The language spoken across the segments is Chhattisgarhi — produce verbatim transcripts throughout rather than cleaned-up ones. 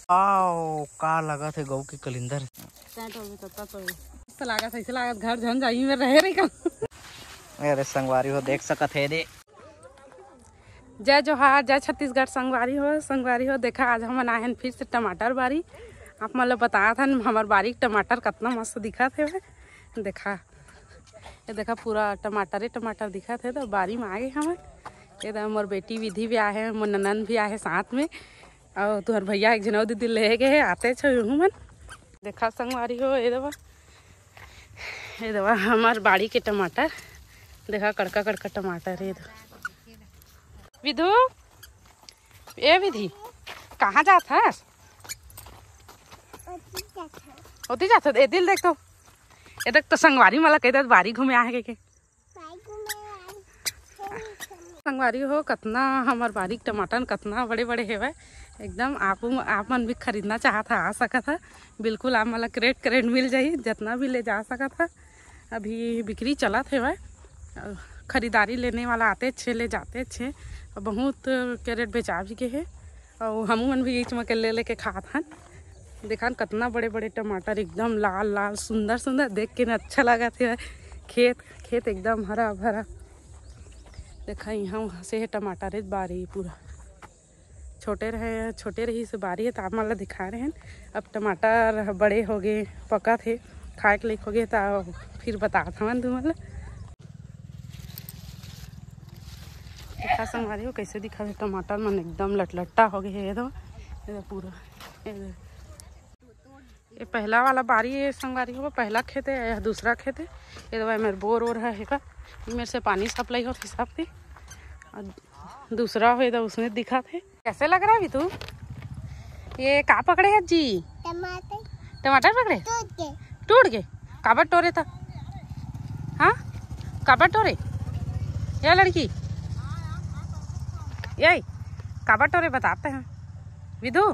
आओ, का लगत हे गऊ के कलिंदर। तैं तो अभी तत्ता तो ही। ऐसा लागत, ऐसे लागत घर झन जाई में रहे रही का। अरे संगवारी हो, देख सकत हे दे। जय जोहार, जय छत्तीसगढ़ संगवारी हो। संगवारी हो, देखा आज हमन आए हन फिर से टमाटर बारी। आप मन ल बतात हन हमर बारी के टमाटर कतना मस्त दिखत हे। देखा, ये देखा पूरा टमाटरे टमाटर दिखत हे। तो बारी में आगे हमन, ये दे मोर बेटी विधि भी आहे, मोर ननन भी आहे साथ में। अउ तुहर भैया एक झन अउ दीदी ले गे हे, आते छ उहू मन। देखा संगवारी हो, ये देवा, ये देवा हमर बाड़ी के टमाटर। देखा कड़का कड़का टमाटर हे। विधु, ए विधि, कहाँ जात हस? ओती जात हस। ए दिल देख तो, ए देख तो संगवारी मन ल कह दे बारी घूमे आहे के। संगवारी हो, कतना हमर बारी के टमाटर कतना बड़े बड़े हेवय। एकदम आप, आप मन भी खरीदना चाहत हा, आ सकत हा। बिल्कुल आप मन ला क्रेट क्रेट मिल जाही, जतना भी ले जा सकत हा। अभी बिक्री चलत हेवय, अउ खरीदारी लेने वाला आते छे, ले जाते छे, अउ बहुत कैरेट बेचा भी गे हे। अउ हमू मन भी बीच में के ले लेके खात हन। देखा न कतना बड़े बड़े टमाटर, एकदम लाल लाल, सुंदर सुंदर, देख के न अच्छा लागत हे। खेत, खेत एकदम हरा भरा। देखा, यहाँ से हे टमाटर हे बारी पूरा। छोटे रहे, छोटे रही से बारी हे, त आप मन ला दिखा रहे हैं। अब टमाटर बड़े हो गए, पकत हे, खाए के लायक हो गए, त फिर बतात हवन तुमन ला। देखा संगवारी हो, कैसे दिखा हे टमाटर मन, एकदम लटलट्टा हो गए हे। ये दो, ये दो पूरा, ये दो। ये पहला वाला बारी हे संगवारी हो, पहला खेत हे, ये दूसरा खेत हे। ये दो मेरे बोर ओर हे का, ये मेरे से पानी सप्लाई होत हिसाब से। और दूसरा हो, ये तो उसने दिखा थे। कैसे लग रहा है अभी तू? ये का पकड़े है जी? टमाटर। टमाटर पकड़े? टूट के। टूट के? काबर टोरे था? हाँ, काबर टोरे? या लड़की, यही काबर टोरे बताते हैं विधु।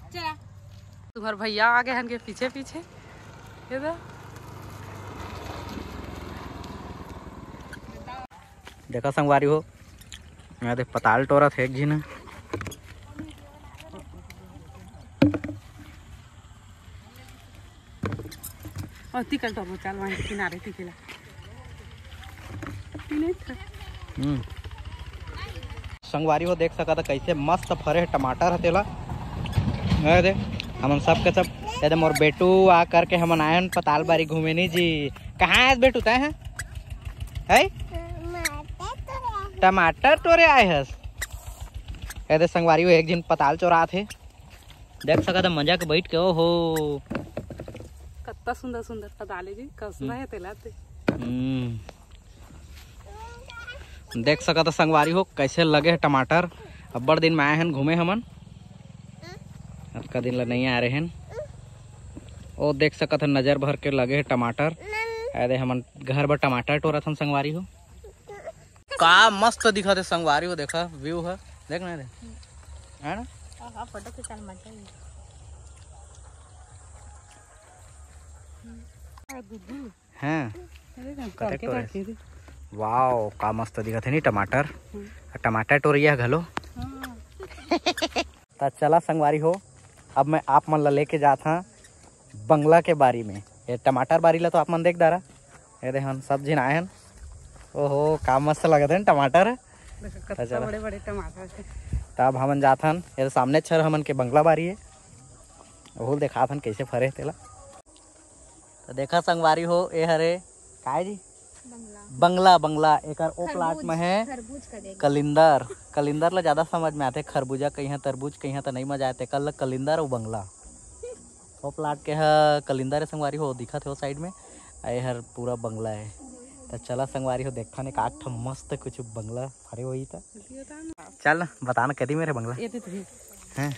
चला। तुम्हारे भैया आ गए हन के पीछे पीछे। ये दे। देखा संगवारी हो, यहाँ दे पताल टोरत हे एक झिन। और तिकल टोरो चाल वहीं किनारे तिकेला। हम्म। संगवारी हो, देख सकत ह, कैसे मस्त फरे हे टमाटर ह तेला। ए दे, हमन सब के सब, ए दे, मोर बेटू आ करके हमन आए हन पताल बारी घूमे नी जी। कहाँ आए हस बेटू तैं ह? है? टमाटर टोरे आए हस। ए दे संगवारी हो, एक झिन पताल चोरात हे। देख सकत ह मजा के बैठ के, ओहो। कत्ता सुंदर सुंदर पताल हे जी, कसना हम्म। हे तेला ते। हम्म। देख सकत ह संगवारी हो, कैसे लगे हे टमाटर। अब्बड़ दिन में आए हन घूमे हमन, अतका दिन ला नहीं आ रहे हन। ओ देख सकत ह नजर भर के लगे हे टमाटर। ए दे हमन घर बर टमाटर टोरत हन संगवारी हो। का मस्त दिखत हे संगवारी हो, देखा व्यू ह, देख ना दे, है ना? आहा, फोटो खिंचाल मजा ही। हैं? अरे ना, कतेक करके टोरे? रखे रे। वाओ, का मस्त दिखत हे नी टमाटर। हम्म। टमाटर टोरिया घलो। हाँ। त चला संगवारी हो, अब मैं आप मन ला लेके जात हां बंगला के बारी में। ये टमाटर बारी ला तो आप मन देख डारा, ये दे हन सब झिन आए हन। ओहो, का मस्त लगत हे न टमाटर। देखो, कत्ता अच्छा। बड़े बड़े टमाटर हे। त अब हमन जात हन, ये सामने छर हमन के बंगला बारी हे, ओहू देखात हन कैसे फरे हे तेला। त देखा संगवारी हो, ए हरे काय जी? बंगला। बंगला, बंगला, एकर ओ प्लाट में हे। खरबूज करेगा। कलिंदर, कलिंदर ला ज्यादा समझ में आथे, खरबूजा कहिया, तरबूज कहिया, त नहीं मजा आथे। कल कलिंदर अउ बंगला, ओ प्लाट के ह कलिंदर हे संगवारी हो, दिखत हे ओ साइड में, अउ एहर पूरा बंगला हे। त चला संगवारी हो, देखथन एक आठ ठन मस्त कुछ बंगला फरे होही त। चल न, बता न, कदी मेरे बंगला? ये तो तुझे। हैं?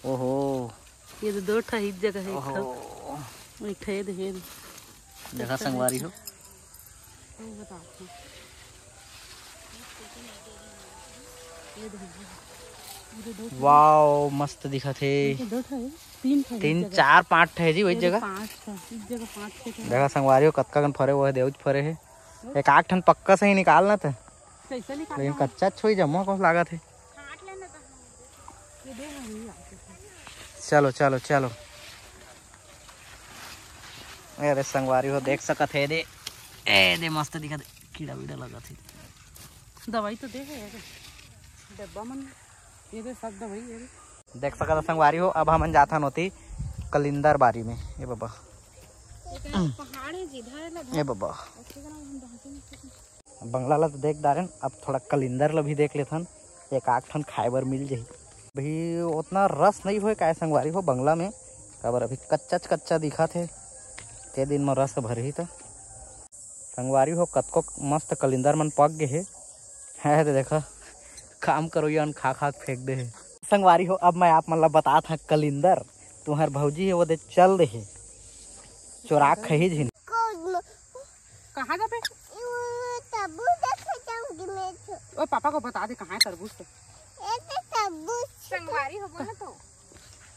ओहो। ये तो दो ठा ही जगह हे, एक ठा। ओहो। एक ठा ये दे, ये दे। देखा संगवारी हो। वो बता। ये दे, ये दे, दो ठा। वाओ, मस्त दिखत हे। ये तो दो ठा हे, तीन ठा हे तीन, जगह। चार, पाँच ठा हे जी, वही ये जगह। पाँच ठा, एक जगह पाँच, छह ठा। देखा संगवारी हो, कतका कन फरे, वो हे, देउच फरे हे। एक आठ ठन पक्का सही निकाल ना त। लेकिन कच्चा छोई जम्मो को लागत हे। चलो चलो चलो। अरे संगवारी हो, देख सकत हे दे, ए दे मस्त दिखत हे, कीड़ा वीड़ा लगत हे। दवाई तो दे हे यार, डब्बा मन, ये दे सब दवाई है। देख सकत हो संगवारी हो, अब हमन जाथन होती कलिंदर बारी में। ए बाबा, पहाड़ है जी, धर ला, ए बाबा। बंगला ला तो देख डारेन, अब थोड़ा कलिंदर ला भी देख लेथन, एक आध ठन खाए बर मिल जाही। अभी उतना रस नहीं होए काय संगवारी हो बंगला में, काबर अभी कच्चा च कच्चा दिखत हे, के दिन में रस भरही त। संगवारी हो कतको मस्त कलिंदर मन पक गे हे, है दे देखा, काम करोइया मन खा खा के फेंक दे हे। संगवारी हो, अब मैं आप मन ला बतात हूँ कलिंदर, तुम्हार भौजी हे वो दे चल दे हे, चोरा खही झिन। कहाँ जाबे? वो तब्बू देखे जाऊंगी मैं तो। ओ पापा को बता दे कहाँ है तरबूज तो। ये तो तरबूज। संगवारी हो बोला तो।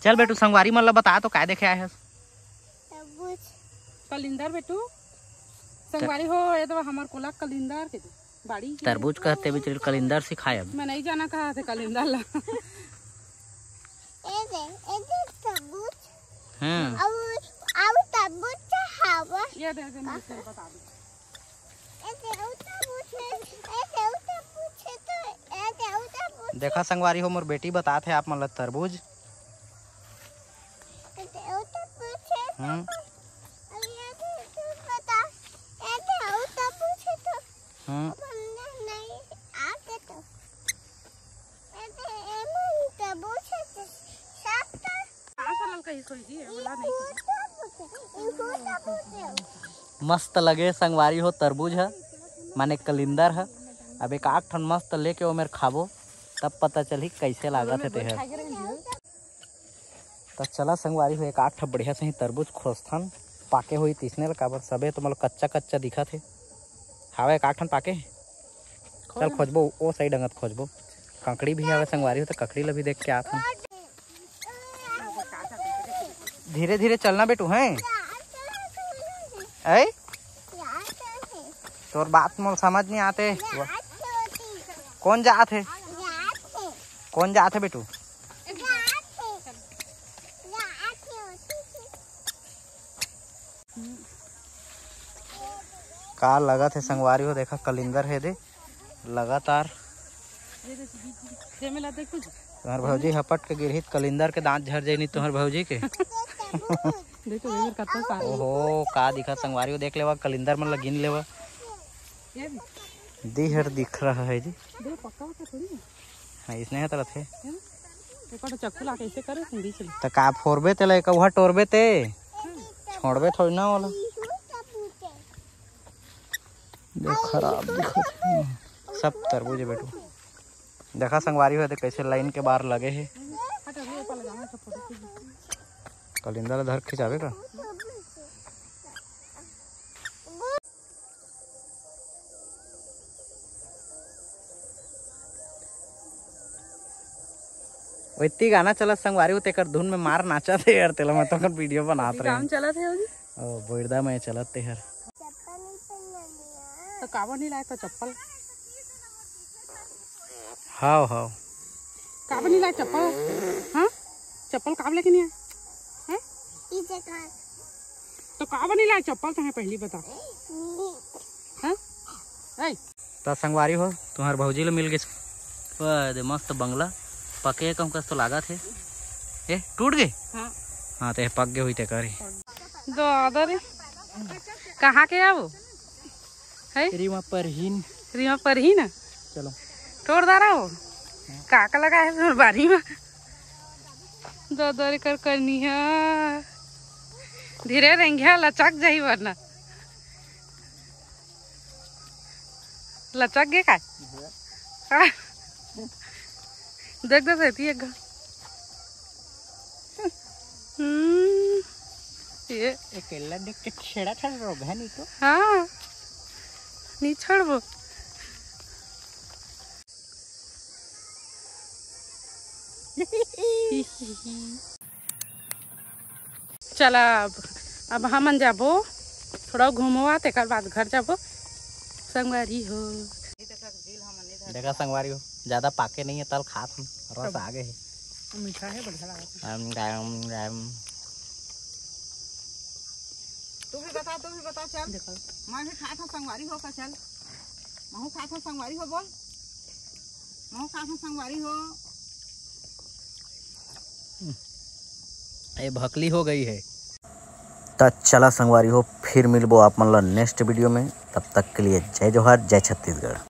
चल बेटू, संगवारी मन ला बता तो काय देखे आए हस? तरबूज। कलिंदर बेटू। संगवारी हो, ये तो हमार कोला कलिंदर के दे। बाड़ी के तरबूज कहते बिचरी कलिंदर सिखाए अब। मैं नहीं जाना कहाँ थे कलिंदर ला। ए दे, ए दे तरबूज। हम्म। अब, अब तरबूज तो हवा। ये दे, दे, मैं इसे बता दूँ। ए दे, उ तरबूज है, ए दे, उ तरबूज है तो, ए दे, उ तरबूज। देखा संगवारी हो, मोर बेटी बतात हे आप मन ला तरबूज। ए दे, उ तरबूज है तो। हम्म। अब ये दे, तू बता, ए दे, उ तरबूज है तो। हम्म। अब हमने नहीं आते तो। ए दे, ए मन तरबूज है तो, सब तो। कहाँ से ललका ही सोई जी, ये वाला नहीं। मस्त लगे संगवारी हो तरबूज ह, माने कलिंदर ह। अब एक आठ ठन मस्त लेके ओमेर खाबो, तब पता चलही कैसे लागत हे तेहर। त चला संगवारी हो, एक आठ ठन बढ़िया से ही तरबूज खोजथन, पाके होई तिसने ल, काबर सबे तो मतलब कच्चा कच्चा दिखत हे। हावे एक आठ ठन पाके हे। चल खोजबो, ओ साइड अंगत खोजबो। ककड़ी भी हावे संगवारी हो, त ककड़ी ल भी देख के आथन। धीरे धीरे चलना बेटू, हैं? ऐ? तोर बात मोल समझ नहीं आते। कौन जात हे? कौन जात हे बेटू? का लगत हे संगवारी हो, देखा कलिंदर हे दे लगातार। ये दे, ये मेला देख कुछ। तुम्हार भौजी हपट के गिरहित कलिंदर के दांत झर जाइनी तुम्हार भौजी के। देखो, ये मेरे कत्ता सारे। ओहो, का दिखा संगवारी हो, देख लेवा कलिंदर मन ल गिन लेवा। ये भी। दिहर दिख रहा है जी। दे पक्का होता थोड़ी है। हाँ, इसने है तरह थे। है ना? एक बार चक्कू ला कैसे करे, तुम बीच में। त का फोड़बे ते ला, एक उहा टोरबे ते। छोड़बे थोड़ी ना वाला। देख, खराब दिखत हे। सब तरबूज हे बेटू। देखा संगवारी हो, देख कैसे लाइन के बाहर लगे हे। कलिंदर ला धर खिंचाबे का? ओइती गाना चलत संगवारी हो, तेकर धुन में मार नाचत हे यार, तेला मैं तो वीडियो बनात रहे। काम चलत हे जी। ओ, बोइरदा में चलत तेहर। तो काबर नहीं लाए तो चप्पल? हाव, हाव। काबर नहीं लाए चप्पल? हाँ? चप्पल काबर लेके नहीं आए? हैं? तो काबर नहीं लाए चप्पल, तो पहली बता। हाँ? ए, त संगवारी हो, तुम्हार भौजी ल मिल गे। वाह, दे मस्त बंगला, पके हे कहूँ कस तो लागत हे। ए, टूट गे? हाँ। हाँ, ते पक गे हुई ते करी। दादा रे, कहाँ के आवो? है? रीमा परहीन। रीमा परहीन? चलो। तोड़ दारा हो? हाँ। का का लगा है तुम्हार बारी में? दादा रे कर करनी है। धीरे रेंघ्या लचक जाही वरना। लचक गे काय? हाँ। देख दे सेती एक घा। हम्म, ये अकेला देख के छेड़ा था रोग है नहीं तो। हाँ, नहीं छोड़बो। चला अब, अब हमन जाबो, थोड़ा घूमवा, तेकर बाद घर जाबो संगवारी हो। देखा संगवारी हो, ज्यादा पाके नहीं है, तल खात हन, रस आ गए है। मीठा है, बढ़िया लागत है। हम गायम गायम। तू भी बता, तू भी बता, चल। देखो। मैं भी खात हूँ संगवारी हो का, चल। महू खात हूँ संगवारी हो, बोल। महू खात हूँ संगवारी हो। ये भकली हो गई है। त चला संगवारी हो, फिर मिलबो आप मन ला नेक्स्ट वीडियो में। तब तक के लिए जय जोहार, जय छत्तीसगढ़।